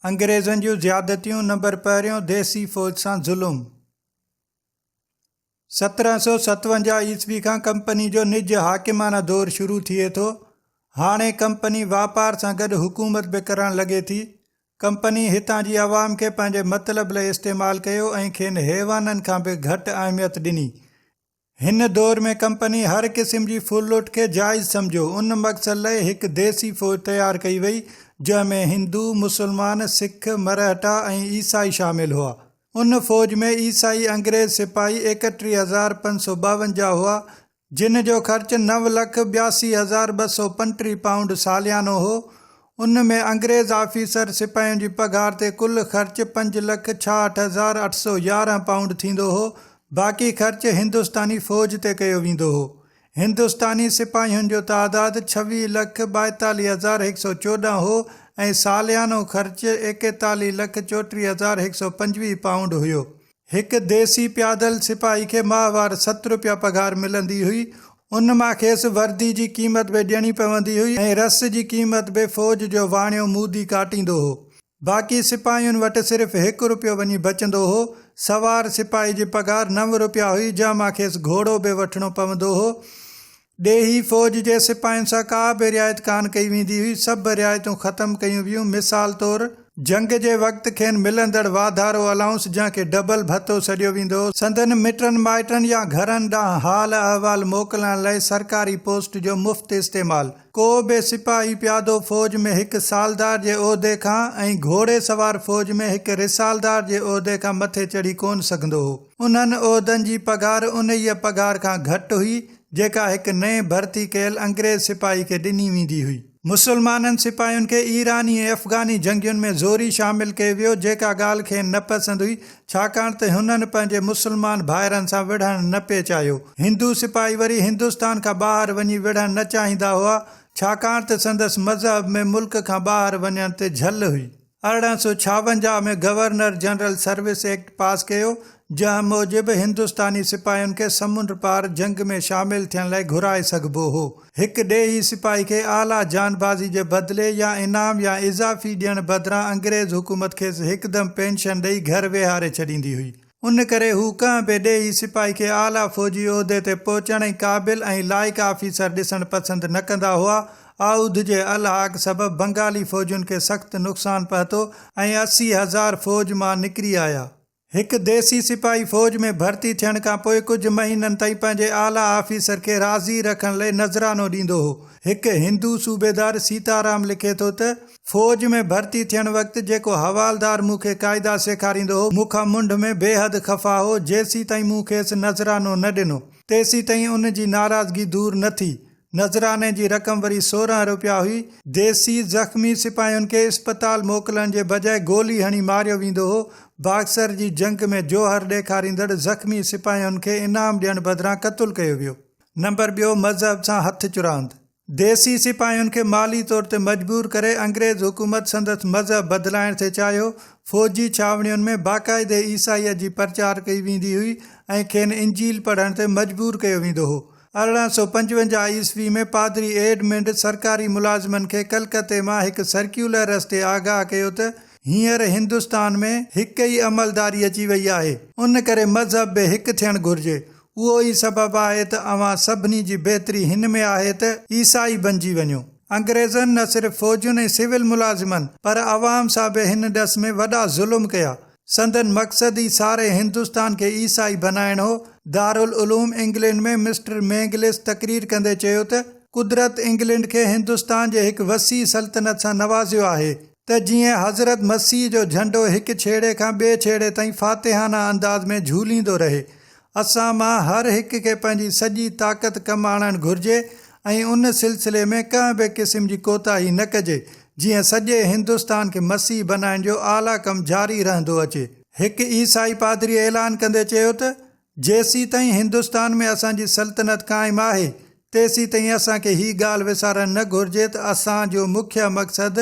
انگريزن جون زيادتيون نمبر پهريون ديسي فوج سان ظلم. 1757 عيسوي کان ڪمپني جو نج حاڪمانه دور شروع ٿئي ٿو. هاڻي ڪمپني واپار سان گڏ حڪومت به ڪرڻ لڳي ٿي. ڪمپني هتان جي عوام کي پنهنجي مطلب لئي استعمال ڪيو ۽ کين حيوانن کان به گهٽ اهميت ڏني. هن دور ۾ ڪمپني هر قسم جي ڦرلٽ کي جائز سمجهيو. ان مقصد لئي هڪ ديسي فوج تيار ڪئي وئي، جنهن ۾ هندو، مسلمان، سک، مرهٽا ۽ عيسائي شامل هئا. ان فوج ۾ عيسائي انگريز سپاهي 31552 هئا، جن جو خرچ 9,82,235 پائونڊ ساليانو هو. ان ۾ انگريز آفيسر سپاهين جي پگهار تي ڪل خرچ 5,66,811 پائونڊ ٿيندو هو، باقي خرچ هندستاني فوج تي ڪيو ويندو هو. هندستاني سپاهين جو تعداد 26,42,114 هو ۽ ساليانو خرچ 41,34,125 پائونڊ هيو. هڪ ديسي پيادل سپاهي کي ماهوار ست روپيا پگهار ملندي هئي. ان مان کيس وردي جي قيمت به ڏيڻي پوندي هئي ۽ رس جي قيمت به فوج جو واڻيو مودي ڪاٽيندو هو. باقي سپاهين وٽ صرف هڪ روپيو وڃي بچندو هو. سوار سپاهي جي پگهار نو روپيا هئي، جنهن مان کيس گهوڙو به وٺڻو پوندو هو. ڏيهي فوج جي سپاهين سان ڪا به رعايت ڪانه ڪئي ويندي هئي، سڀ رعايتون ختم ڪيون ويون، مثال طور، جنگ جي وقت کين ملندڙ واڌارو الائونس جنهن کي ڊبل ڀتو سڏيو ويندو هو، سندن مٽن مائٽن يا گهرن ڏانهن حال احوال موڪلڻ لئه سرڪاري پوسٽ جو مفت استعمال، ڪو به سپاهي پيادو فوج ۾ هڪ سالدار جي عهدي کان ۽ گهوڙي سوار فوج ۾ هڪ رسالدار جي عهدي کان مٿي چڙهي ڪونه سگهندو هو. انهن عهدن جي پگهار انهيء پگهار کان گهٽ هئي، جيڪا هڪ نئين ڀرتي ڪيل انگريز سپاهي کي ڏني ويندي هئي. مسلمانن سپاهين کي ايراني ۽ افغاني جنگين ۾ زوري شامل ڪيو ويو، جيڪا ڳالهه کين نه پسند هئي، ڇاڪاڻ ته هنن پنهنجي مسلمان ڀائرن سان وڙهڻ نه پئي چاهيو. هندو سپاهي وري هندستان کان ٻاهر وڃي وڙهڻ نه چاهيندا هئا، ڇاڪاڻ ته سندس مذهب ۾ ملڪ کان ٻاهر وڃڻ تي جهل هئي. 1856 ۾ governor general service act pass ڪيو، جنهن موجب هندستاني سپاهين کي سمنڊ پار جنگ ۾ شامل ٿيڻ لاء گهرائي سگهبو هو. هڪ ڏيهي سپاهي کي اعليٰ جانبازي جي بدلي يا انعام يا اضافي ڏيڻ بدران انگريز حڪومت کيس هڪدم پينشن ڏئي گهر ويهاري ڇڏيندي هئي. ان ڪري هو ڪنهن به ڏيهي سپاهي کي اعليٰ فوجي عهدي تي پهچڻ ۽ قابل ۽ لائق آفيسر ڏسڻ پسند نه ڪندا هئا. آئوڌ جي الحاق سبب بنگالي فوجن کي سخت نقصان پهتو ۽ 80,000 فوج مان نڪري آيا. هڪ ديسي سپاهي فوج ۾ ڀرتي ٿيڻ کان پوء ڪجهه مهينن تائين پنهنجي اعليٰ آفيسر کي راضي رکڻ لئي نذرانو ڏيندو هو. هڪ هندو صوبيدار سيتارام لکي ٿو ته. فوج ۾ ڀرتي ٿيڻ وقت جيڪو حوالدار مون کي قاعدا سيکاريندو هو، مون کان منڍ ۾ بيحد خفا هو، جيسيتائين مون کيس نذرانو نه ڏنو، تيسيتائين ان جي ناراضگي دور نه ٿي. نذراني جي رقم وري 16 روپيا هئي. ديسي زخمي سپاهين کي اسپتال موڪلڻ جي بجاء گولي هڻي ماريو ويندو هو. باڪسر جي جنگ ۾ جوهر ڏيکاريندڙ زخمي سپاهين کي انعام ڏيڻ بدران قتل ڪيو ويو. نمبر ٻيو مذهب سان هٿ چراند. ديسي سپاهين کي مالي طور تي مجبور ڪري انگريز حڪومت سندس مذهب بدلائڻ ٿي چاهيو. فوجي ڇانوڻين ۾ باقاعدي عيسائيت جي پرچار ڪئي ويندي هئي ۽ کين انجيل پڙهڻ تي مجبور ڪيو ويندو هو. 1855 عيسوي ۾ پادري ايڊمنڊ سرڪاري ملازمن کي ڪلڪتي مان هڪ سرڪيولر رستي آگاهه ڪيو ته هينئر هندستان ۾ هڪ ئي عملداري اچي وئي آهي، ان ڪري مذهب به هڪ ٿيڻ گهرجي. اهو ئي سبب آهي ته اوهان سڀني جي بهتري هن ۾ آهي ته عيسائي بنجي وڃو. انگريزن نه صرف فوجن ۽ سول ملازمن پر عوام سان به هن ڏس ۾ وڏا ظلم ڪيا. سندن مقصد ئي ساري هندستان کي عيسائي بنائڻ هو. دارالعلوم انگلينڊ ۾ مسٽر مينگلس تقرير ڪندي چيو ته قدرت انگلينڊ کي هندستان جي هڪ وسيع سلطنت سان نوازيو آهي ته جيئن حضرت مسيح جو جهنڊو هڪ ڇيڙي کان ٻئي ڇيڙي تائين فاتحانه انداز ۾ جهوليندو رهي. اسان مان هر هڪ کي پنهنجي سڄي طاقت ڪم آڻڻ گهرجي ۽ ان سلسلي ۾ ڪنهن به قسم جي ڪوتاهي نه ڪجي، جيئن سڄي هندستان کي مسيح بنائڻ جو اعليٰ ڪم جاري رهندو اچي. هڪ عيسائي پادريء اعلان ڪندي چيو ته، جيسيتائين هندستان ۾ اسان جي سلطنت قائم آهي، تيسيتائين اسان کي هي ڳالهه وسارڻ نه گهرجي ته اسان جو مکيه مقصد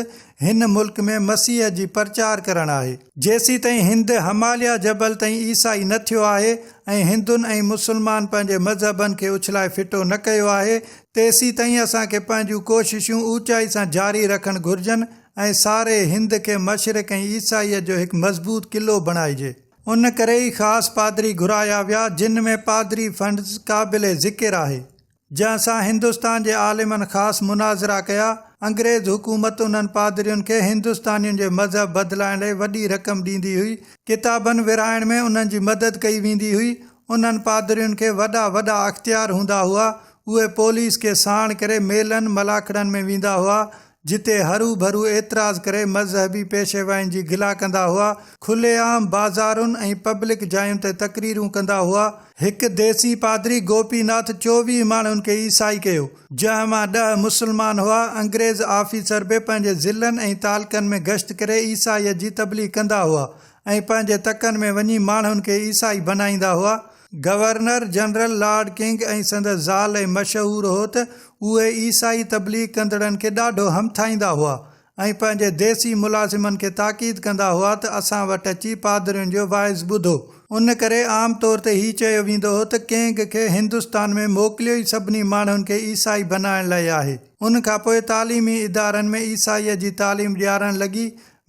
هن ملڪ ۾ مسيح جي پرچار ڪرڻ آهي. جيسيتائين هند هماليه جبل تائين عيسائي نه ٿيو آهي ۽ هندن ۽ مسلمان پنهنجي مذهبن کي اڇلائي ڦٽو نه ڪيو آهي، تيسيتائين اسان کي پنهنجون ڪوششون اوچائي سان جاري رکڻ گهرجن. ۽ ساري هند کي مشرق ۽ عيسائيت جو هڪ مضبوط قلعو بڻائجي. ان ڪري ئي خاص پادري گهرايا ويا، جن ۾ پادري فنڊز قابل ذڪر آهي، جنهن سان هندستان جي عالمن خاص مناظرا ڪيا. انگريز حڪومت انهن پادرين کي هندستانين جي مذهب بدلائڻ لئي وڏي رقم ڏيندي هئي. ڪتابن ورهائڻ ۾ انهن جي مدد ڪئي ويندي هئي. انهن پادرين کي وڏا وڏا اختيار هوندا هئا. اهي پوليس کي ساڻ ڪري ميلن ملاکڙن ۾ ويندا هئا. جتي هرو ڀرو اعتراض ڪري مذهبي پيشوائن جي گلا ڪندا هئا، کلي عام بازارن ۽ پبلڪ جاين تي تقريرون ڪندا هئا. هڪ ديسي پادري گوپي ناٿ 24 ماڻهن کي عيسائي ڪيو، جنهن مان ڏهه مسلمان هئا. انگريز آفيسر به پنهنجي ضلعن ۽ تعلقن ۾ گشت ڪري عيسائيت جي تبليغ ڪندا هئا ۽ پنهنجي تڪن ۾ وڃي ماڻهن کي عيسائي بنائيندا هئا. گورنر جنرل لارڊ ڪنگ ۽ سندس زال ۽ مشهور هو ته اهي عيسائي تبليغ ڪندڙن کي ڏاڍو همٿائيندا هئا ۽ پنهنجي ديسي ملازمن کي تاڪيد ڪندا هئا ته اسان وٽ اچي پادرين جو واعظ ٻڌو. ان ڪري عام طور تي هي چيو ويندو هو ته ڪنگ کي هندستان ۾ موڪليو ئي سڀني ماڻهن کي عيسائي بنائڻ لاء آهي. ان کانپوء تعليمي ادارن ۾ عيسائيت جي تعليم ڏيارڻ لڳي.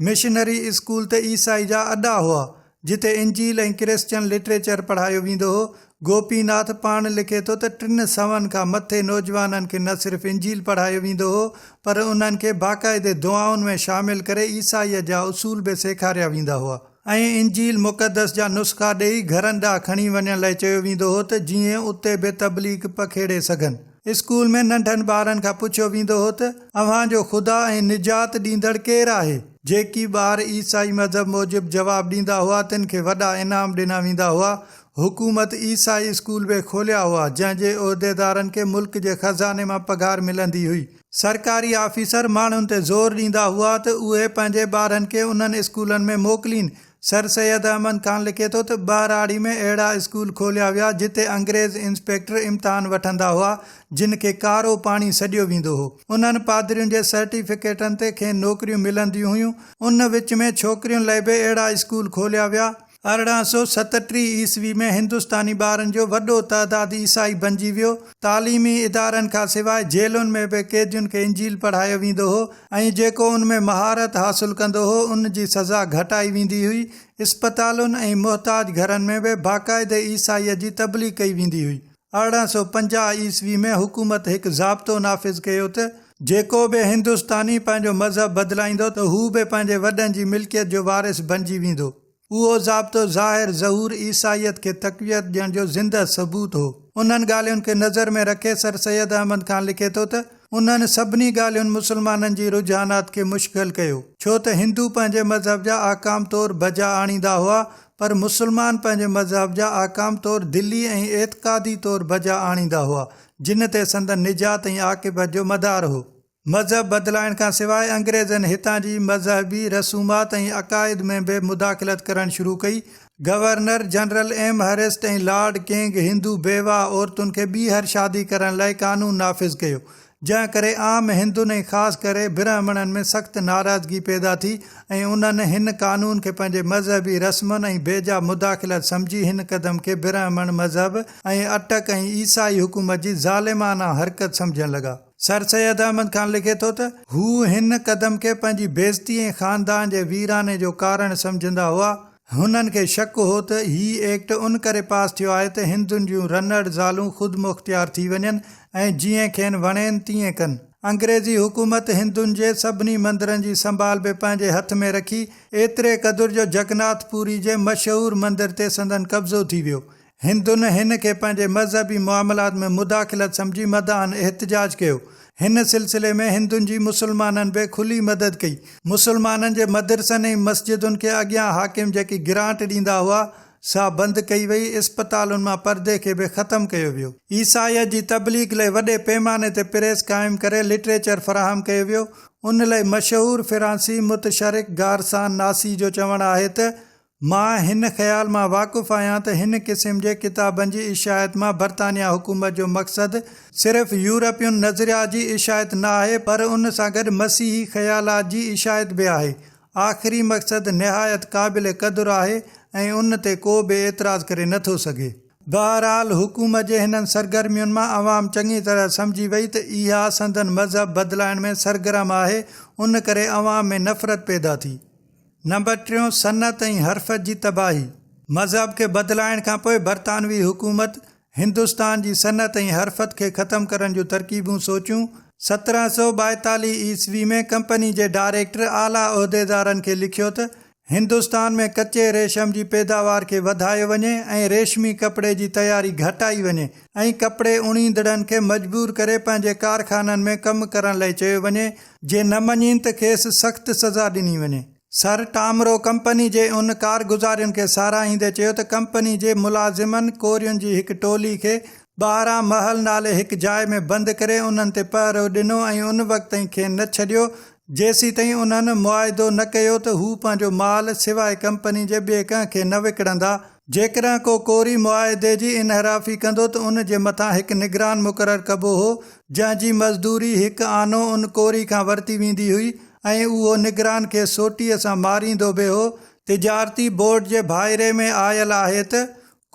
مشنري اسڪول ته عيسائي جا اڏا هئا. جتي انجيل ۽ ڪرسچن لٽريچر پڙهايو ويندو هو. گوپي ناٿ پاڻ لکي ٿو ته ٽن سون کان مٿي نوجوانن کي نه صرف انجيل پڙهايو ويندو هو پر انهن کي باقاعدي دعائن ۾ شامل ڪري عيسائيت جا اصول به سيکاريا ويندا هئا ۽ انجيل مقدس جا نسخا ڏيئي گهرن ڏانهن کڻي وڃڻ لاء چيو ويندو هو ته جيئن اتي به تبليغ پکيڙي سگهن. اسڪول ۾ ننڍن ٻارن کان پڇيو ويندو هو ته اوهان جو خدا ۽ نجات ڏيندڙ ڪير آهي؟ جيڪي ٻار عيسائي مذهب موجب جواب ڏيندا هئا تن کي وڏا انعام ڏنا ويندا هئا. حڪومت عيسائي اسڪول به کوليا هئا جنهن جي عهديدارن کي ملڪ جي خزاني مان پگهار ملندي هئي. سرڪاري آفيسر ماڻهن تي زور ڏيندا هئا ته اهي پنهنجي ٻارن کي انهن اسڪولن ۾ موڪلين. سر سيد احمد خان لکي ٿو ته ٻهراڙي ۾ اهڙا اسڪول کوليا ويا جتي انگريز انسپيڪٽر امتحان وٺندا هئا جن کي ڪارو پاڻي سڏيو ويندو هو. انهن پادرين جي سرٽيفڪيٽن تي کين نوڪريون ملنديون هيون. ان وچ ۾ ڇوڪرين لئه به اهڙا اسڪول کوليا ويا. 1837 عيسوي ۾ هندستاني ٻارن جو وڏو تعداد عيسائي بنجي ويو. تعليمي ادارن کان سواء جيلن ۾ به قيدين کي انجيل پڙهايو ويندو هو ۽ جيڪو ان ۾ مهارت حاصل ڪندو هو ان جي سزا گهٽائي ويندي هئي. اسپتالن ۽ محتاج گهرن ۾ به باقاعدي عيسائيت جي تبليغ ڪئي ويندي هئي. 1850 عيسوي ۾ حڪومت هڪ ضابطو نافذ ڪيو ته جيڪو به هندستاني پنهنجو مذهب بدلائيندو ته هو به پنهنجي وڏن جي ملڪيت جو وارث بنجي ويندو. اهو ضابطو ظاهر ظهور عيسائيت کي تقويت ڏيڻ جو زنده ثبوت هو. انهن ڳالهين کي نظر ۾ رکي سر سيد احمد خان لکي ٿو ته، انهن سڀني ڳالهين مسلمانن جي رجحانات کي مشغل ڪيو، ڇو ته هندو پنهنجي مذهب جا احڪام طور بجا آڻيندا هئا، پر مسلمان پنهنجي مذهب جا احڪام طور دلي ۽ اعتقادي طور بجا آڻيندا هئا، جن تي سندن نجات ۽ عاقبت جو مدار هو. مذهب بدلائڻ کان سواء انگريزن هتان جي مذهبي رسومات ۽ عقائد ۾ به مداخلت ڪرڻ شروع ڪئي. Governor general Amherst ۽ lord king هندو بيواهه عورتن کي ٻيهر شادي ڪرڻ لاء قانون نافذ ڪيو، جنهن ڪري عام هندن ۽ خاص ڪري برهمڻن ۾ سخت ناراضگي پيدا ٿي ۽ انهن هن قانون کي پنهنجي مذهبي رسمن ۽ بيجا مداخلت سمجهي هن قدم کي برهمڻ مذهب ۽ اٽڪ ۽ عيسائي حڪومت جي ظالمانه حرڪت سمجهڻ لڳا. سر سيد احمد خان لکي ٿو ته، هو هن قدم کي پنهنجي بيعزتي ۽ خاندان جي ويراني جو ڪارڻ سمجهندا هئا. هنن کي شڪ هو ته هي ايڪٽ ان ڪري پاس ٿيو آهي ته هندن جون رنڙ زالون خودمختيار ٿي وڃن ۽ جيئن کين وڻين تيئن ڪن. انگريزي حڪومت هندن جي سڀني مندرن جي سنڀال به پنهنجي هٿ ۾ رکي، ايتري قدر جو جگناٿ پوري جي مشهور مندر تي سندن قبضو ٿي ويو. هندن هن کي پنهنجي مذهبي معاملات ۾ مداخلت سمجهي مداحن احتجاج ڪيو. هن سلسلي ۾ هندن جي مسلمانن به کلي مدد ڪئي. مسلمانن جي مدرسن ۽ مسجدن کي اڳيان حاڪم جيڪي گرانٽ ڏيندا هئا، سا بند ڪئي وئي. اسپتالن مان پردي کي به ختم ڪيو ويو. عيسائيت جي تبليغ لئي وڏي پيماني تي پريس قائم ڪري لٽريچر فراهم ڪيو ويو. ان لئي مشهور فرانسي متشرق گارسان ناسي جو چوڻ آهي ته، مان هن خيال مان واقف آهيان ته هن قسم جي ڪتابن جي اشاعت مان برطانيا حڪومت جو مقصد صرف يورپين نظريات جي اشاعت نه آهي پر ان سان گڏ مسيحي خيالات جي اشاعت به آهي. آخري مقصد نهايت قابل قدر آهي ۽ ان تي ڪو به اعتراض ڪري نه ٿو سگهي. بهرحال حڪومت جي هنن سرگرمين مان عوام چڱي طرح سمجهي وئي ته اها سندن مذهب بدلائڻ ۾ سرگرم آهي، ان ڪري عوام ۾ نفرت پيدا ٿي. نمبر ٽيون، صنعت ۽ حرفت جي تباهي. مذهب کي بدلائڻ کان پوء برطانوي حڪومت هندستان جي صنعت ۽ حرفت کي ختم ڪرڻ جون ترڪيبون سوچيون. 1742 عيسوي ۾ ڪمپني جي ڊائريڪٽر اعليٰ عهديدارن کي لکيو ته هندستان ۾ ڪچي ريشم جي پيداوار کي وڌايو وڃي ۽ ريشمي ڪپڙي جي تياري گهٽائي وڃي ۽ ڪپڙي اڻيندڙن کي مجبور ڪري پنهنجي ڪارخانن ۾ ڪم ڪرڻ لئي چيو وڃي، جي نه مڃين ته کيس سخت سزا ڏني وڃي. سر ٽام رو ڪمپني جي ان ڪارگذارين کي ساراهيندي چيو ته ڪمپني جي ملازمن ڪورين جي هڪ ٽولي کي ٻاهران محل نالي هڪ جاء ۾ بند ڪري انهن تي پهرو ڏنو ۽ ان وقت تائين کين نه ڇڏيو جيسيتائين انهن معاهدو نه ڪيو ته هو پنهنجو مال سواء ڪمپني جي ٻئي ڪنهن کي نه وڪڻندا. جيڪڏهن ڪو ڪوري معاهدي جي انحرافي ڪندو ته ان جي مٿان هڪ نگران مقرر ڪبو هو، جنهن جي مزدوري هڪ آنو ان ڪوري کان ورتي ويندي هئي ۽ اهو نگران کي سوٽيء سان ماريندو به هو. تجارتي بورڊ جي ڀائري ۾ آيل آهي ته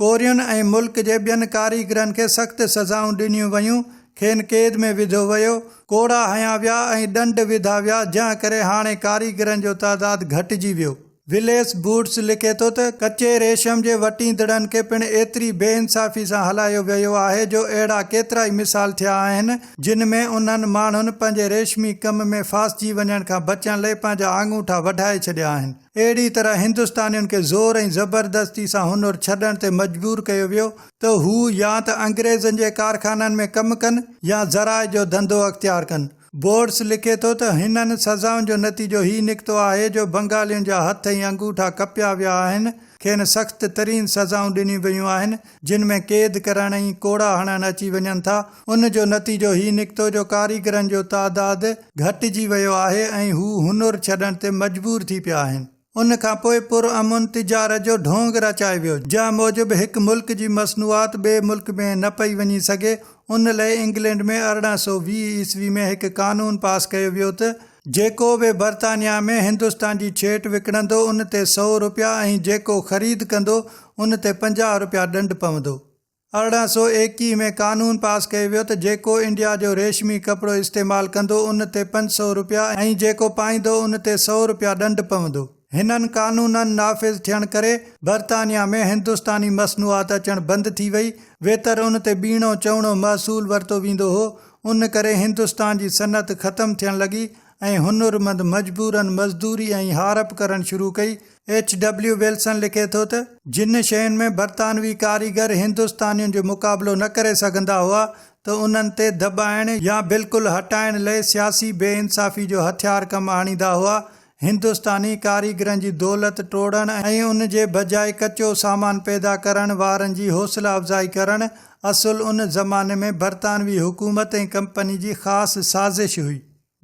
ڪورين ۽ ملڪ جي ٻين ڪاريگرن کي سخت سزائون ڏنيون ويون، کين قيد ۾ وڌو ويو، ڪوڙا هنيا ويا ۽ ڏنڊ وڌا ويا، جنهن ڪري هاڻي ڪاريگرن جو تعداد گهٽجي ويو. وليس بوٽس لکي ٿو ته، ڪچي ريشم جي وٽيندڙن کي پڻ ايتري بي انصافي سان هلايو ويو آهي جو اهڙا ڪيترائي مثال ٿيا آهن، جن ۾ انهن ماڻهن پنهنجي ريشمي ڪم ۾ ڦاسجي وڃڻ کان بچڻ لئي پنهنجا آڱوٺا وڍائي ڇڏيا آهن. اهڙي طرح هندستانين کي زور ۽ زبردستي سان هنر ڇڏڻ تي مجبور ڪيو ويو ته هو يا ته انگريزن جي ڪارخانن ۾ ڪم ڪن يا زراعت جو ڌنڌو اختيار ڪن. بورڊس لکي ٿو ته هنن سزائن جو نتيجو هي نڪتو آهي جو بنگالين جا هٿ ۽ انگوٺا ڪپيا ويا آهن، کين سخت ترين سزائون ڏنيون ويون آهن، جن ۾ قيد ڪرڻ ۽ ڪوڙا هڻڻ اچي وڃن ٿا. ان جو نتيجو هي نڪتو جو ڪاريگرن جو تعداد گهٽجي ويو آهي ۽ هو هنر ڇڏڻ تي مجبور ٿي پيا آهن. ان کان پوء پرامن تجارت جو ڍونگ رچايو ويو، جنهن موجب هڪ ملڪ جي مصنوعات ٻئي ملڪ ۾ نه پئي وڃي سگهي. ان لئي انگلينڊ ۾ 1820 عيسوي ۾ هڪ قانون پاس ڪيو ويو ته، جيڪو به برطانيا ۾ هندستان جي ڇيٽ وڪڻندو ان تي سئو رپيا ۽ جيڪو خريد ڪندو ان تي 50 رپيا ڏنڊ پوندو. 1821 ۾ قانون پاس ڪيو ويو ته جيڪو انڊيا جو ريشمي ڪپڙو استعمال ڪندو ان تي 500 رپيا ۽ جيڪو پائيندو ان تي سئو رپيا ڏنڊ پوندو. هنن قانونن نافذ ٿيڻ ڪري برطانيا ۾ هندستاني مصنوعات اچڻ بند ٿي وئي، ويتر ان تي ٻيڻو چئوڻو محصول ورتو ويندو هو، ان ڪري هندستان جي صنعت ختم ٿيڻ لڳي ۽ هنرمند مجبورن مزدوري ۽ هارپ ڪرڻ شروع ڪئي. ايڇ ڊبليو ويلسن لکي ٿو ته، جن شين ۾ برطانوي ڪاريگر هندستانين جو مقابلو نه ڪري سگهندا هئا ته انهن تي دٻائڻ يا بلڪل هٽائڻ لئي سياسي بي انصافي جو هٿيار ڪم آڻيندا هئا. هندستاني ڪاريگرن جي دولت ٽوڙڻ ۽ ان جي بجاء ڪچو سامان پيدا ڪرڻ وارن جي حوصله افزائي ڪرڻ اصل ان زماني ۾ برطانوي حڪومت ۽ ڪمپني جي خاص سازش هئي.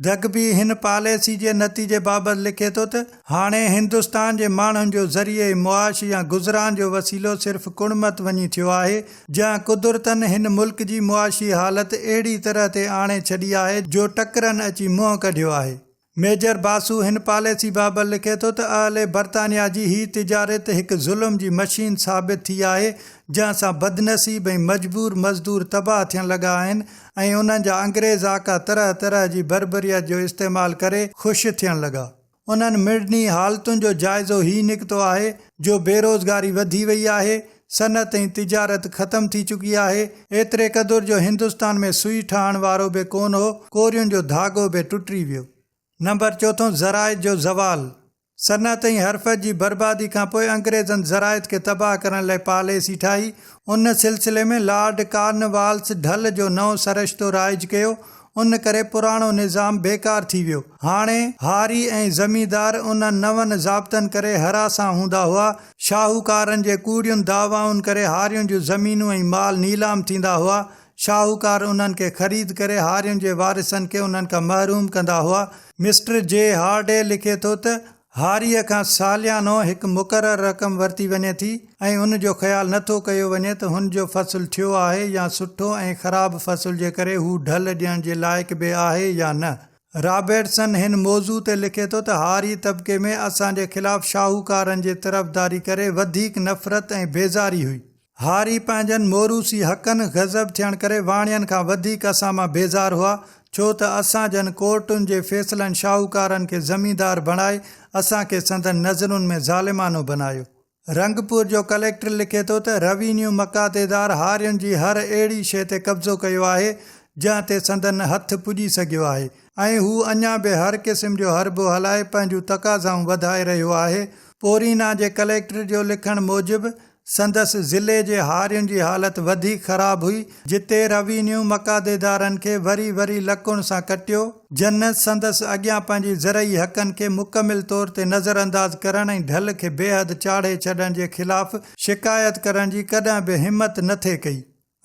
ڊگبي هن پاليسي جي نتيجي بابت لکي ٿو ته، هاڻي هندستان جي ماڻهن جو ذريعه معاش يا گذران جو وسيلو صرف ڪڻمت وڃي ٿيو آهي، جنهن قدرتاً هن ملڪ جي معاشي حالت اهڙي طرح تي آڻي ڇڏي آهي جو ٽڪرن اچي منهن ڪڍيو آهي. ميجر باسو هن پاليسي بابت لکي ٿو ته اهل برطانيا جي هي تجارت هڪ ظلم جي مشين ثابت ٿي آهي، جنهن سان بدنصيب ۽ مجبور مزدور تباهه ٿيڻ لڳا آهن ۽ انهن جا انگريز آقا طرح طرح جي بربريت جو استعمال ڪري خوش ٿيڻ لڳا. انهن مڙني حالتن جو جائزو هي نڪتو آهي جو بيروزگاري وڌي وئي آهي، صنعت ۽ تجارت ختم ٿي چڪي آهي، ايتري قدر جو هندستان ۾ سوئي ٺاهڻ وارو به ڪونه هو، ڪورين جو ڌاڳو به ٽٽي ويو. نمبر چوٿون زراعت جو زوال، صنعت ۽ حرفت جي بربادي کان پوء انگريزن زراعت کي تباهه ڪرڻ لاء پاليسي ٺاهي. ان سلسلي ۾ لارڊ ڪارنوالس ڍل جو نئون سرشتو رائج ڪيو. ان ڪري پراڻو نظام بيڪار ٿي ويو. هاڻي هاري ۽ زميندار انهن نون ضابطن ڪري هراسان هوندا هئا. شاهوڪارن جي ڪوڙين دعوائن ڪري هارين جون زمينون ۽ مال نيلام ٿيندا هئا. شاهوڪار انهن کي خريد ڪري هارين جي وارثن کي انهن کان محروم ڪندا هئا. مسٽر جي هارڊي لکي ٿو ته، هاريء کان ساليانو هڪ مقرر رقم ورتي وڃي ٿي ۽ ان جو خيال نه ٿو ڪيو وڃي ته هن جو فصل ٿيو آهي يا سٺو ۽ خراب فصل جي ڪري هو ڍل ڏيڻ جي لائق به آهي يا نه. رابرٽسن هن موضوع تي لکي ٿو ته هاري طبقي ۾ اسان جي خلاف شاهوڪارن جي طرفداري ڪري وڌيڪ نفرت ۽ بيزاري هئي. هاري پنهنجن موروثي حقن غضب ٿيڻ ڪري واڻين کان وڌيڪ اسان مان بيزار هئا، ڇو ته اسان جن ڪورٽن جي فيصلن شاهوڪارن کي زميندار بڻائي اسان کي سندن نظرن ۾ ظالمانو بنايو. رنگپور جو ڪليڪٽر لکي ٿو ته روينيو مقاطعيدار هارين جي هر اهڙي شيء تي قبضو ڪيو آهي، جنهن تي سندن هٿ پڄي سگهيو آهي ۽ هو اڃا به هر قسم جو حربو هلائي پنهنجون تقاضائون وڌائي رهيو آهي. پورينا جي ڪليڪٽر جو لکڻ موجب سندس ضلعي جي هارين جي حالت وڌيڪ خراب هئي، جتي روينيو مقاديدارن کي وري وري لڪڻ سان ڪٽيو، جن سندس اڳيان پنهنجي زرعي حقن کي مڪمل طور تي نظرانداز ڪرڻ ۽ ڍل کي بيحد چاڙهي ڇڏڻ جي خلاف شڪايت ڪرڻ جي ڪڏهن به همت نه ٿي ڪئي.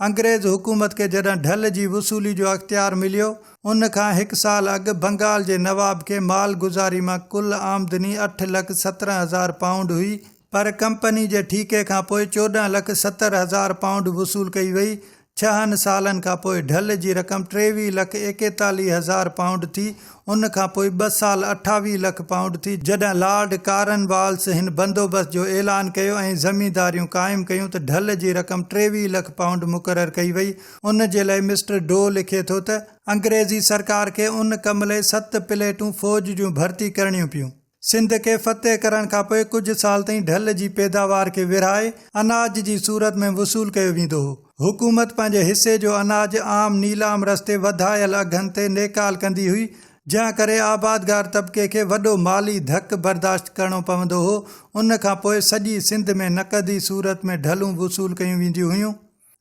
انگريز حڪومت کي جڏهن ڍل جي وصولي جو اختيار مليو، ان کان هڪ سال اڳ بنگال جي نواب کي مال گذاري مان ڪل آمدني 8,17,000 پائونڊ هئي، پر ڪمپني جي ٺيڪي کان پوء 14,70,000 پائونڊ وصول ڪئي وئي. ڇهن سالن کان پوء ڍل جي رقم 23,41,000 پائونڊ ٿي. ان کان پوء ٻه سال 28 لک پائونڊ ٿي، جڏهن لارڊ ڪارن والس هن بندوبست جو اعلان ڪيو ۽ زمينداريون قائم ڪيون ته ڍل جي رقم 23 لک پائونڊ مقرر ڪئي وئي. ان جي لاء مسٽر ڊو لکي ٿو ته، انگريزي سرڪار کي ان ڪم لئي ست پليٽون فوج جون ڀرتي ڪرڻيون پيون. سنڌ کي فتح ڪرڻ کان پوء ڪجهه سال تائين ڍل جي پيداوار کي ورهائي اناج جي صورت ۾ وصول ڪيو ويندو هو. حڪومت پنهنجي حصي جو اناج عام نيلام رستي وڌايل اگهن تي نيڪال ڪندي هئي، جنهن ڪري آبادگار طبقي کي وڏو مالي ڌڪ برداشت ڪرڻو پوندو هو. ان کان پوء سڄي سنڌ ۾ نقدي صورت ۾ ڍلون وصول ڪيون وينديون هيون.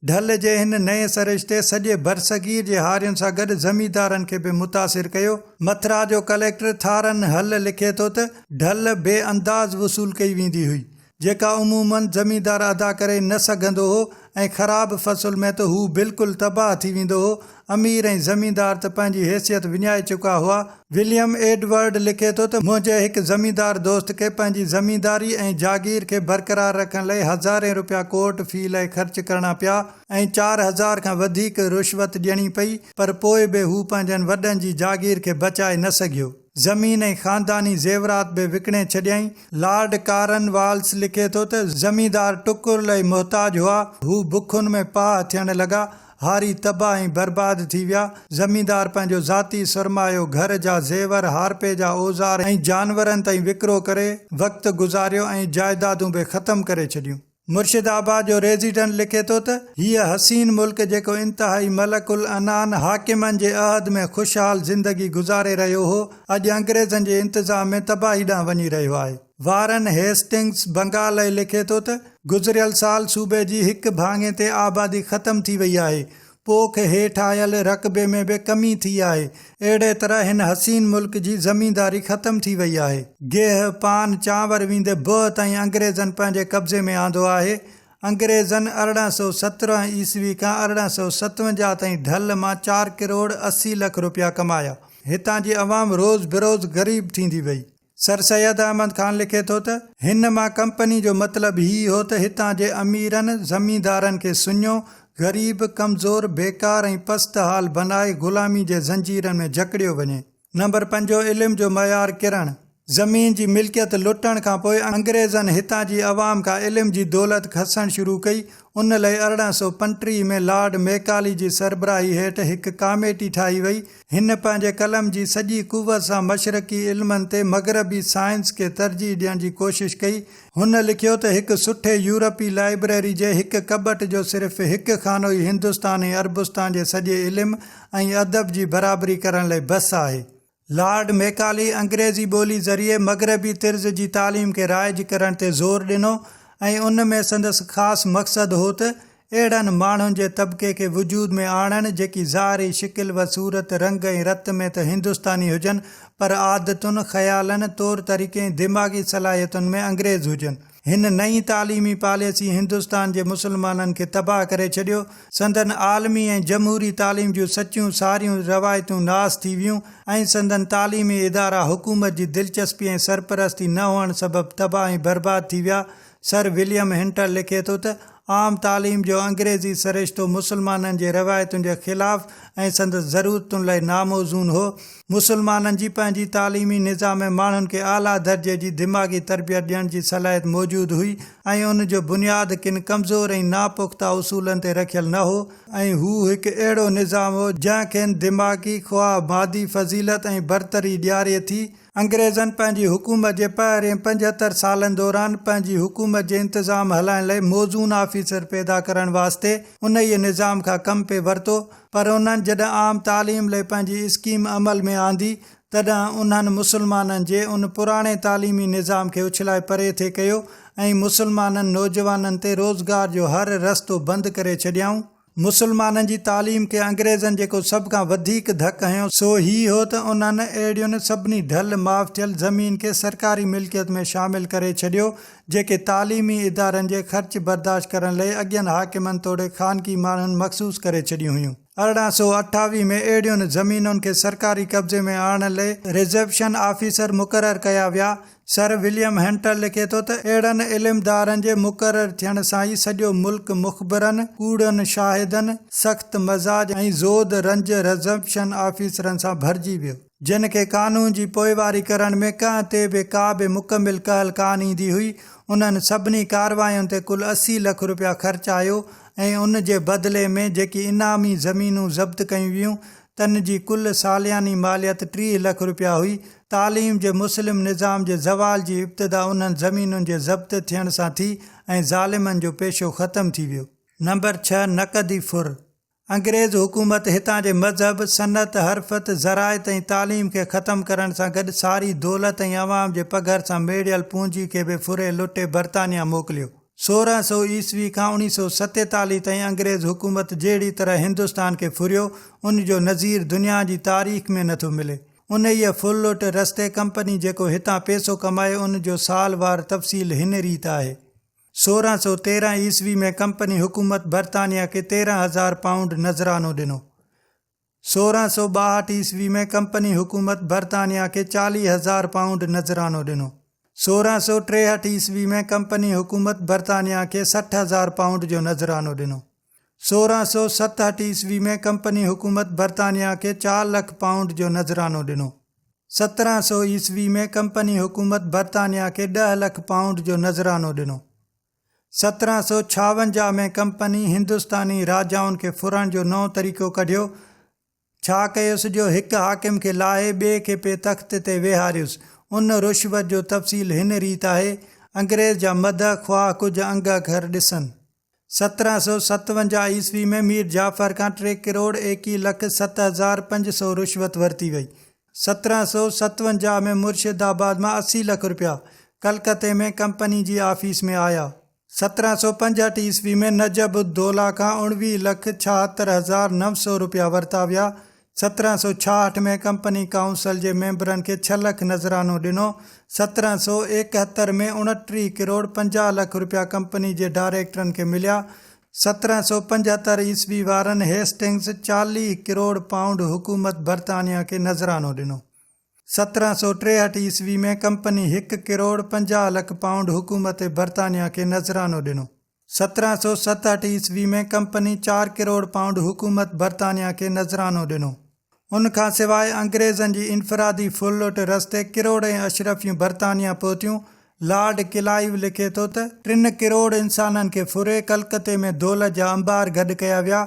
ڍل جي هن نئين سرشتي سڄي برصغير جي هارين سان گڏ زميندارن کي به متاثر ڪيو. مٿرا جو ڪليڪٽر ٿارن هل لکي ٿو ته، ڍل بي انداز وصول ڪئي ويندي هئي، جيڪا عموماً زميندار ادا ڪري نه سگهندو هو ۽ خراب فصل ۾ ته هو بلڪل تباهه ٿي ويندو هو. امير ۽ زميندار ته پنهنجي حيثيت وڃائي چڪا هئا. وليم ايڊورڊ لکي ٿو ته منهنجي هڪ زميندار دوست کي پنهنجي زمينداري ۽ جاگير کي برقرار رکڻ لئي هزارين روپيا ڪورٽ في لئي خرچ ڪرڻا پيا ۽ 4000 کان وڌيڪ رشوت ڏيڻي پئي پر پوء به هو پنهنجن وڏن جي جاگير کي بچائي نه سگهيو. زمين ۽ خانداني زيورات به وڪڻي ڇڏيائين. لارڊ ڪارن والس لکي ٿو ته زميندار ٽڪر لئي محتاج هئا، هو بکن ۾ پاهه ٿيڻ لڳا، هاري تباهه ۽ برباد ٿي ويا. زميندار پنهنجو ذاتي سرمايو، گهر جا زيور، هارپي جا اوزار ۽ جانورن تائين وڪرو ڪري وقت گذاريو ۽ جائدادون به ختم ڪري ڇڏيون. مرشد آباد جو ريزيڊنٽ لکي ٿو ته، هيء حسين ملڪ جيڪو انتهائي ملڪ العنان حاڪمن جي عهد ۾ خوشحال زندگي گذاري رهيو هو، اڄ انگريزن جي انتظام ۾ تباهي ڏانهن وڃي رهيو آهي. وارن هيسٽنگس بنگال لاء لکي ٿو ته، گذريل سال صوبي جي هڪ ڀاڱي تي آبادي ختم ٿي وئي آهي. پوک هيٺ آيل رقبي ۾ به ڪمي ٿي آهي. اهڙي طرح هن حسين ملڪ جي زمينداري ختم ٿي وئي آهي. گيهه، پان، چانور ويندي بهه تائين انگريزن پنهنجي قبضي ۾ آندو آهي. انگريزن 1817 عيسوي کان 1857 تائين ڍل مان چار ڪروڙ 80 لک روپيا ڪمايا. هتان جي عوام روز بروز غريب ٿيندي وئي. سر سيد احمد خان لکي ٿو ته، هن مان ڪمپني جو مطلب هي هو ته هتان جي اميرن، زميندارن کي سڃو، غريب، ڪمزور، بيڪار ۽ پست حال بنائي غلامي جي زنجيرن ۾ جڪڙيو وڃي. نمبر پنجون علم جو معيار ڪرڻ. زمين جي ملڪيت لٽڻ کان پوء انگريزن هتان جي عوام کان علم جي دولت کسڻ شروع ڪئي. ان لئي 1835 ۾ لارڊ ميڪالي جي سربراهي هيٺ هڪ ڪاميٽي ٺاهي وئي. هن پنهنجي قلم جي سڄي قوت سان مشرقي علمن تي مغربي سائنس کي ترجيح ڏيڻ جي ڪوشش ڪئي. هن لکيو ته هڪ سٺي يورپي لائبريري جي هڪ ڪٻٽ جو صرف هڪ خانو ئي هندستان ۽ عربستان جي سڄي علم ۽ ادب جي برابري ڪرڻ لئي بس آهي. لارڊ ميڪالي انگريزي ٻولي ذريعي مغربي طرز جي تعليم کي رائج ڪرڻ تي زور ڏنو ۽ ان ۾ سندس خاص مقصد هو ته اهڙن ماڻهن جي طبقي کي وجود ۾ آڻڻ جيڪي ظاهري شڪل و صورت، رنگ ۽ رت ۾ ته هندستاني هجن پر عادتن، خيالن، طور طريقي ۽ دماغي صلاحيتن ۾ انگريز هجن. هن نئين تعليمي پاليسي هندستان جي مسلمانن کي تباهه ڪري ڇڏيو. سندن عالمي ۽ جمهوري تعليم جون سچيون ساريون روايتون ناس ٿي ويون ۽ سندن تعليمي ادارا حڪومت جي دلچسپي ۽ سرپرستي نه هئڻ سبب تباهه ۽ برباد ٿي ويا. سر وليم هنٽر لکي ٿو ته. عام تعليم جو انگريزي سرشتو مسلمانن جي روايتن جي خلاف ۽ سندس ضرورتن لاء ناموزون هو. مسلمانن جي پنهنجي تعليمي نظام ۾ ماڻهن کي اعليٰ درجي جي دماغي تربيت ڏيڻ جي صلاحيت موجود هئي ۽ ان جو بنياد ڪن ڪمزور ۽ ناپخته اصولن تي رکيل نه هو ۽ هو هڪ اهڙو نظام هو جنهن کين دماغي خواهه مادي فضيلت ۽ برتري ڏياري ٿي. انگريزن پنهنجي حڪومت جي پهرين 75 سالن دوران پنهنجي حڪومت جي انتظام هلائڻ لئي موزون آفيسر پيدا ڪرڻ واسطي انهيء نظام کان ڪم پئي ورتو پر انهن جڏهن عام تعليم لئي پنهنجي اسڪيم عمل ۾ آندي تڏهن انهن مسلمانن جي ان پراڻي تعليمي نظام کي اڇلائي پري ٿي ڪيو ۽ مسلمانن نوجوانن تي روزگار جو هر رستو بند ڪري ڇڏيائون. مسلمانن جي تعليم کي انگريزن جيڪو سڀ کان وڌيڪ ڌڪ هنيو سو هي هو ته انهن اهڙين سڀني ڍل معاف ٿيل زمين کي سرڪاري ملڪيت ۾ شامل ڪري ڇڏيو جيڪي تعليمي ادارن جي خرچ برداشت ڪرڻ لئي اڳين حاڪمن توڙي خانگي ماڻهن مخصوص ڪري ڇڏيون هيون. 1828 ۾ اهڙين زمينن کي سرڪاري قبضي ۾ آڻڻ لئي رزرويشن آفيسر مقرر ڪيا ويا. سر وليم هنٽر لکي ٿو ته اهڙن علمدارن جي مقرر ٿيڻ سان ئي سڄو ملڪ مخبرن، ڪوڙن شاهدن، سخت مزاج ۽ زود رنج رزرويشن آفيسرن سان ڀرجي ويو، جن کي قانون جي پوئواري ڪرڻ ۾ ڪنهن تي به ڪا به مڪمل ڪهل ڪانه ايندي هئي. انهن سڀني ڪارواين تي ڪل 80 لک روپيا خرچ آيو ۽ ان جي بدلي ۾ جيڪي انعامي زمينون ضبط ڪيون ويون، تن جي ڪل سالياني ماليت 30 لک روپيا هئي. تعليم جي مسلم نظام جي زوال جي ابتدا انهن زمينن جي ضبط ٿيڻ سان ٿي ۽ ظالمن جو پيشو ختم ٿي ويو. نمبر ڇهه، نقدي ڦر. انگريز حڪومت هتان جي مذهب، صنعت، حرفت، زراعت ۽ تعليم کي ختم ڪرڻ سان گڏ ساري دولت ۽ عوام جي پگهر سان ميڙيل پونجي کي به ڦري لٽي برطانيا موڪليو. 1600 عيسوي کان 1947 تائين انگريز حڪومت جهڙي طرح هندستان کي ڦريو، ان جو نظير دنيا جي تاريخ ۾ نٿو ملي. انهيء ڦرلٽ رستي ڪمپني جيڪو هتان پئسو ڪمايو ان جو سال وار تفصيل هن ريت آهي. 1613 عيسوي ۾ ڪمپني حڪومت برطانيا کي 13,000 پائونڊ نذرانو ڏنو. 1662 عيسوي ۾ ڪمپني حڪومت برطانيا کي 40,000 پائونڊ نذرانو ڏنو. 1663 عيسوي ۾ ڪمپني حڪومت برطانيا کي 60,000 پائونڊ جو نذرانو ڏنو. 1667 عيسوي ۾ ڪمپني حڪومت برطانيا کي چار لک پائونڊ جو نذرانو ڏنو. 1700 عيسوي ۾ ڪمپني حڪومت برطانيا کي ڏهه لک پائونڊ جو نذرانو ڏنو. 1756 ۾ ڪمپني هندستاني راجائن کي ڦرڻ جو نئون طريقو ڪڍيو. ڇا ڪيس جو هڪ حاڪم کي لاهي ٻئي کي پئي تخت تي ويهاريس. ان رشوت جو تفصيل هن ريت آهي، انگريز جا مدح خواهه ڪجهه انگ اکر ڏسن. 1757 عيسوي ۾ مير جعفر کان ٽي ڪروڙ ايڪيهه لک 7500 رشوت ورتي وئي. 1757 ۾ مرشد آباد مان 80 لک رپيا ڪلڪتي ۾ ڪمپني جي آفيس ۾ آيا. 1765 عيسوي ۾ نجب الدوله کان اڻويهه لک 76900 رپيا ورتا ويا. 1766 ۾ ڪمپني ڪائونسل جي ميمبرن کي ڇهه لک نذرانو ڏنو. 1771 ۾ اڻٽيهه ڪروڙ 50 لک رپيا ڪمپني جي ڊائريڪٽرن کي مليا. 1775 عيسوي وارن هيسٽنگز 40 ڪروڙ پائونڊ حڪومت برطانيا کي نذرانو ڏنو. 1763 عيسوي ۾ ڪمپني هڪ ڪروڙ 50 لک پائونڊ حڪومت برطانيا کي نذرانو ڏنو. 1767 عيسوي ۾ ڪمپني چار ڪروڙ پائونڊ حڪومت برطانيا کي نذرانو ڏنو. ان کان سواء انگريزن جي انفرادي ڦرلٽ رستي ڪروڙين اشرفيون برطانيا پهتيون. لارڊ ڪلائيو لکي ٿو ته، ٽن ڪروڙ انسانن کي ڦري ڪلڪتي ۾ دولت جا انبار گڏ ڪيا ويا.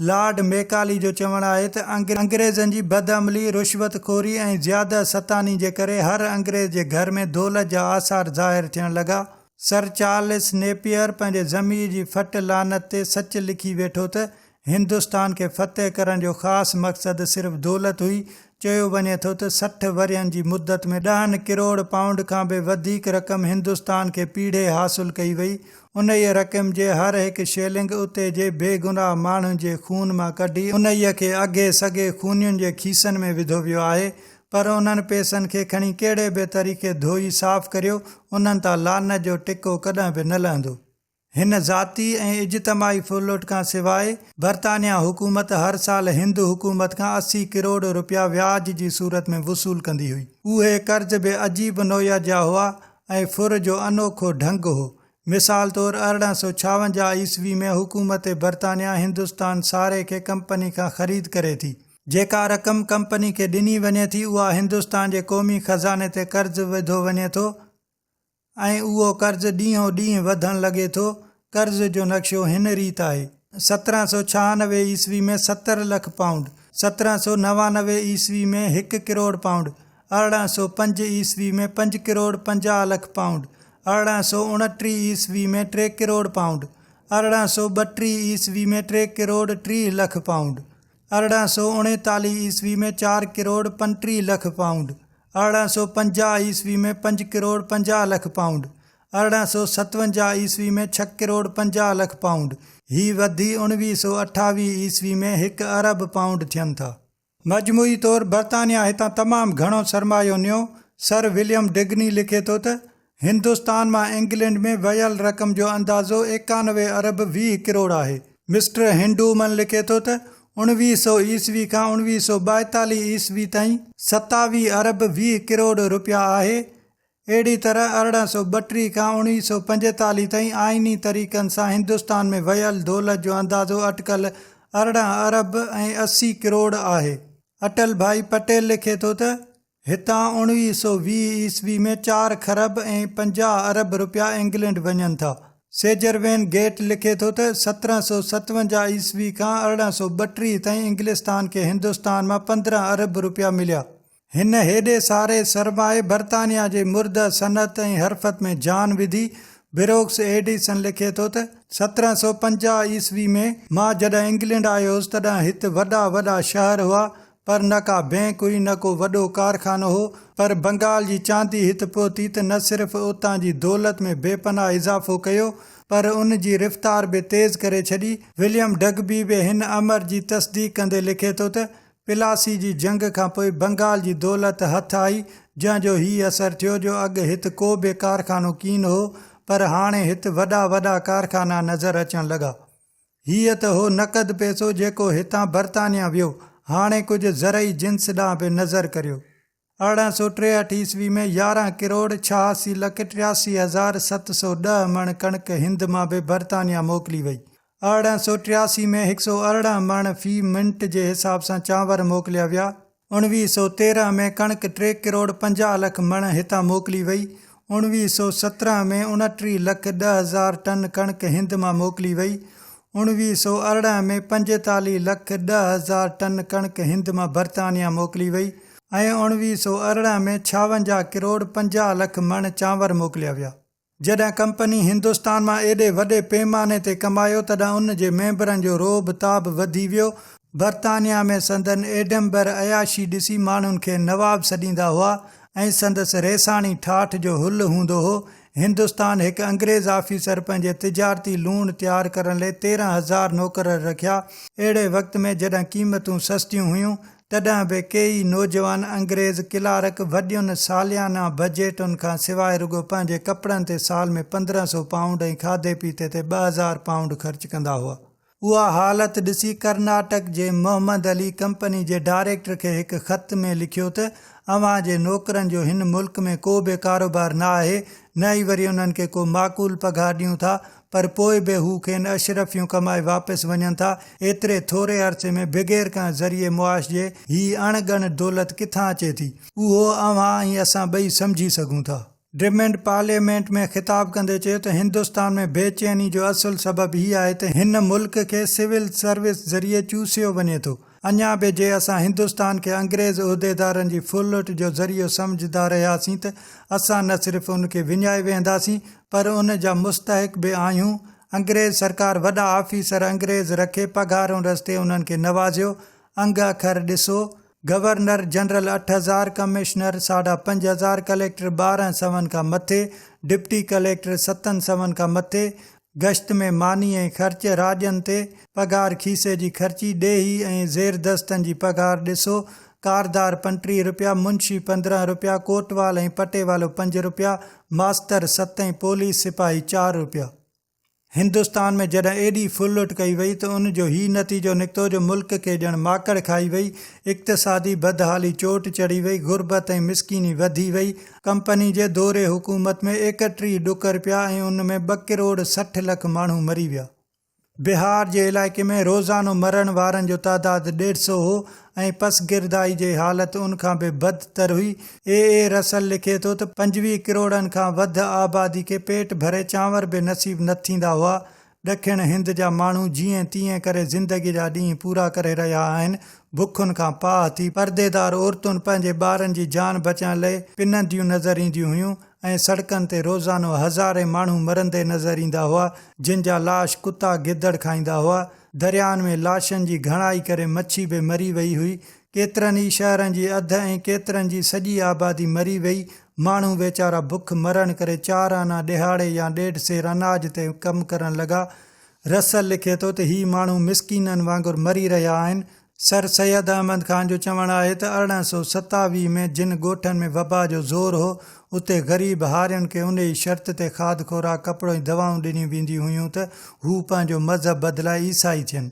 لارڊ ميڪالي جو چوڻ آهي ته انگريزن جي بدعملي، رشوت خوري ۽ زياده ستاني جي ڪري هر انگريز جي گهر ۾ دولت جا آثار ظاهر ٿيڻ لڳا. سر چارلس نيپئر پنهنجي ضمير جي ڦٽ لعنت تي سچ لکي ويٺو ته هندستان کي فتح ڪرڻ جو خاص مقصد صرف دولت هئي. چيو وڃي ٿو ته 60 ورهين جي مدت ۾ ڏهن ڪروڙ پائونڊ کان به وڌيڪ رقم هندستان کي پيڙهي حاصل ڪئي وئي. انهيء رقم جي هر هڪ شيلنگ اتي جي بيگناهه ماڻهن جي خون مان ڪڍي انهيء کي اگهي سگهي خونين جي کيسن ۾ وڌو ويو آهي. پر انهن پئسن کي کڻي ڪهڙي به طريقي ڌوئي صاف ڪريو، انهن تان لعنت جو ٽڪو ڪڏهن به نه لهندو. هن ذاتي ۽ اجتماعي ڦرلٽ کان سواء برطانيا حڪومت هر سال هند حڪومت کان 80 ڪروڙ رپيا وياج جي صورت ۾ وصول ڪندي هئي. اهي قرض به عجيب نوعيت جا هئا ۽ ڦر جو انوکو ڍنگ هو. مثال طور 1856 عيسوي ۾ حڪومت برطانيا هندستان ساري کي ڪمپني کان خريد ڪري ٿي. جيڪا رقم ڪمپني کي ڏني وڃي ٿي اها هندستان جي قومي خزاني تي قرض وڌو وڃي ٿو ۽ اهو قرض ڏينهون ڏينهن وڌڻ لڳي ٿو. قرض جو نقشو هن ريت آهي. 1796 عيسوي ۾ 70 لک پائونڊ، 1799 عيسوي ۾ هڪ ڪروڙ پائونڊ، 1805 عيسوي ۾ پنج ڪروڙ 50 لک پائونڊ، 1829 عيسوي ۾ ٽي ڪروڙ پائونڊ، 1832 عيسوي ۾ ٽي ڪروڙ 30 لک پائونڊ، 1839 عيسوي ۾ چار ڪروڙ 35 لک پائونڊ، 1850 عيسوي ۾ پنج ڪروڙ 50 لک پائونڊ، 1857 عيسوي ۾ ڇهه ڪروڙ 50 لک پائونڊ، هي وڌي 1928 عيسوي ۾ هڪ ارب پائونڊ ٿين ٿا. مجموعي طور برطانيا هتان تمام گهڻو سرمايو نيو. سر وليم ڊگني لکي ٿو ته، هندستان مان انگلينڊ ۾ ويل رقم جو اندازو 91 ارب 20 ڪروڙ آهي. مسٽر هنڊومن لکي ٿو ته، 1900 عيسوي کان 1942 عيسوي تائين 27 ارب 20 ڪروڙ رپيا آهي. اهڙي طرح 1832 کان 1945 تائين آئيني طريقن سان هندستان ۾ ويل دولت جو اندازو اٽڪل 18 ارب ۽ 80 ڪروڙ آهي. اٽل ڀائي پٽيل لکي ٿو ته، هتان 1920 عيسوي ۾ چار کرب ۽ 50 ارب رپيا انگلينڊ وڃن ٿا. سيجر وين گيٽ لکي ٿو ته 1757 عيسوي کان 1832 تائين انگلستان کي هندستان مان 15 ارب رپيا مليا. هن هيڏي ساري سرمائي برطانيا جي مرده صنعت ۽ حرفت ۾ جان وڌي. بروڪس ايڊيسن لکي ٿو ته 1750 عيسوي ۾ مان جڏهن انگلينڊ آيو هوس تڏهن هت وڏا وڏا شهر هئا پر نه ڪا بئنڪ هئي نه ڪو وڏو ڪارخانو هو، پر بنگال جي چاندي هت پهتي ته نه صرف اتان جي دولت ۾ بي پناهه اضافو ڪيو، پر ان جي رفتار به تيز ڪري ڇڏي. وليم ڊگبي به هن امر جي تصديق ڪندي لکي ٿو ته، پلاسي جي جنگ کان پوء بنگال جي دولت هٿ آئي، جنهن جو هي اثر ٿيو جو اڳ هت ڪو به ڪارخانو ڪين هو، پر هاڻي هت وڏا وڏا ڪارخانا نظر اچڻ لڳا. هيء ته هو نقد پئسو جيڪو هتان برطانيا ويو. هاڻي ڪجهه زرعي جنس ڏانهن به نظر ڪريو. 1863 عيسوي ۾ 11 ڪروڙ 86 لک 83 هزار 710 مڻ ڪڻڪ هند مان به برطانيا موڪلي وئي. 1883 ۾ 118 مڻ في منٽ جي حساب سان چانور موڪليا ويا. 1913 ۾ ڪڻڪ ٽي ڪروڙ 50 لک مڻ هتان موڪلي وئي. 1917 ۾ 29 لک 10 هزار ٽن ڪڻڪ هند مان موڪلي وئي. 1918 ۾ 45 لک 10 هزار ٽن ڪڻڪ هند مان برطانيا موڪلي وئي ۽ 1918 ۾ 56 ڪروڙ 50 لک مڻ چانور موڪليا ويا. جڏهن ڪمپني هندستان مان ايڏي وڏي پيماني تي ڪمايو تڏهن ان جي ميمبرن جو رعب تاب وڌي ويو. برطانيا ۾ سندن ايڊنبر عياشي ڏسي ماڻهن کي نواب سڏيندا هئا ۽ سندس ريساڻي ٺاٺ جو هل هوندو هو. هندستان هڪ انگريز آفيسر پنهنجي تجارتي لوڻ تيار ڪرڻ لئي 13,000 نوڪر رکيا. اهڙي وقت ۾ جڏهن قيمتون سستيون هيون تڏهن به ڪيئي نوجوان انگريز ڪلارڪ وڏين ساليانه بجيٽن کان سواء رڳو پنهنجي ڪپڙن تي سال ۾ 1500 پائونڊ ۽ کاڌي پيتي تي 2000 پائونڊ خرچ ڪندا هئا. اها حالت ڏسي ڪرناٽڪ جي محمد علي ڪمپني جي ڊائريڪٽر کي هڪ خط ۾ لکيو ته اوهان جي نوڪرن جو هن ملڪ ۾ ڪو به ڪاروبار نه آهي نه ئي وري انهن کي ڪو معقول پگهار ڏيون ٿا پر پوء به هو کين اشرفيون ڪمائي واپس وڃن ٿا، ايتري ٿوري عرصي ۾ بغير ڪنهن ذريعي معاش جي هي اڻ ڳڻ دولت ڪٿان اچي ٿي؟ اهو اوهان ۽ اسان ٻئي سمجهي سگهون ٿا. ڊرمنڊ پارليامينٽ ۾ خطاب ڪندي چيو ته هندستان ۾ بي چيني جو اصل سبب هي آهي ته هن ملڪ کي سول سروس ذريعي چوسيو وڃي ٿو، اڃا به جي اسان هندستان کي انگريز عهديدارن جي ڦرلٽ جو ذريعو سمجهندا رهياسين ته اسان نه صرف ان کي وڃائي ويهنداسين پر ان جا مستحق به آهيون. انگريز سرڪار وڏا آفيسر انگريز رکي پگهارون رستي انهن کي نوازيو. انگ اکر ڏسو. گورنر جنرل 8000، ڪمشنر ساڍا 5000، ڪليڪٽر ٻارهن سون کان مٿي، ڊپٽي ڪليڪٽر ستن سون کان مٿي، گشت ۾ ماني ۽ خرچ، راڄن تي پگهار، کيسي جي خرچي، ڏيهي ۽ زيردستن جي پگهار ڏسو، ڪاردار 35 رپيا، منشي 15 رپيا، ڪوٽوال ۽ پٽيوالو پنج رپيا، ماستر ست ۽ پوليس سپاهي چار رپيا. هندستان ۾ جڏهن ايڏي ڦرلٽ ڪئي وئي ته ان جو هي نتيجو نڪتو جو ملڪ کي ڄڻ ماڪڙ کائي وئي، اقتصادي بدحالي چوٽ چڙهي وئي، غربت ۽ مسڪيني وڌي وئي، ڪمپني جي دور حڪومت ۾ 31 ڏڪر پيا ۽ ان ۾ ٻه ڪروڙ 60 لک ماڻهو مري ويا. بهار جي علائقي ۾ روزانو مرڻ وارن جو تعداد ڏيڍ سئو هو ۽ پسگردائي جي حالت ان کان به بد تر هئي. اي اي رسل لکي ٿو ته 25 ڪروڙن کان وڌ آبادي کي پيٽ ڀري چانور به نصيب نه ٿيندا هئا. ڏکڻ هند جا ماڻهو جيئن تيئن ڪري زندگي جا ڏينهن پورا ڪري رهيا آهن. بکن کان پاهه ٿي پرديدار عورتن پنهنجي ٻارن جي جان بچائڻ لئه پننديون نظر اينديون هيون. ۽ سڙڪن تي روزانو هزارين ماڻهو مرندي نظر ايندا هئا، جن جا لاش ڪتا گدڙ کائيندا هئا. درياهن ۾ لاشن جي گهڻائي ڪري مڇي به مري وئي هئي. ڪيترن ئي شهرن جي اڌ ۽ ڪيترن جي سڄي آبادي مري وئي. ماڻهو ويچارا بک مرڻ ڪري چار آنا ڏهاڙي يا ڏيڍ سير اناج تي ڪم ڪرڻ لڳا. رسل لکي ٿو ته هي ماڻهو مسڪينن وانگر مري رهيا آهن. سر سيد احمد خان جو چوڻ آهي ته 1827 ۾ جن ڳوٺن ۾ وبا جو زور هو، اتي غريب هارين کي انهيء شرط تي کاڌ خوراڪ، ڪپڙو ۽ دوائون ڏنيون وينديون هيون ته هو پنهنجو مذهب بدلائي عيسائي ٿين.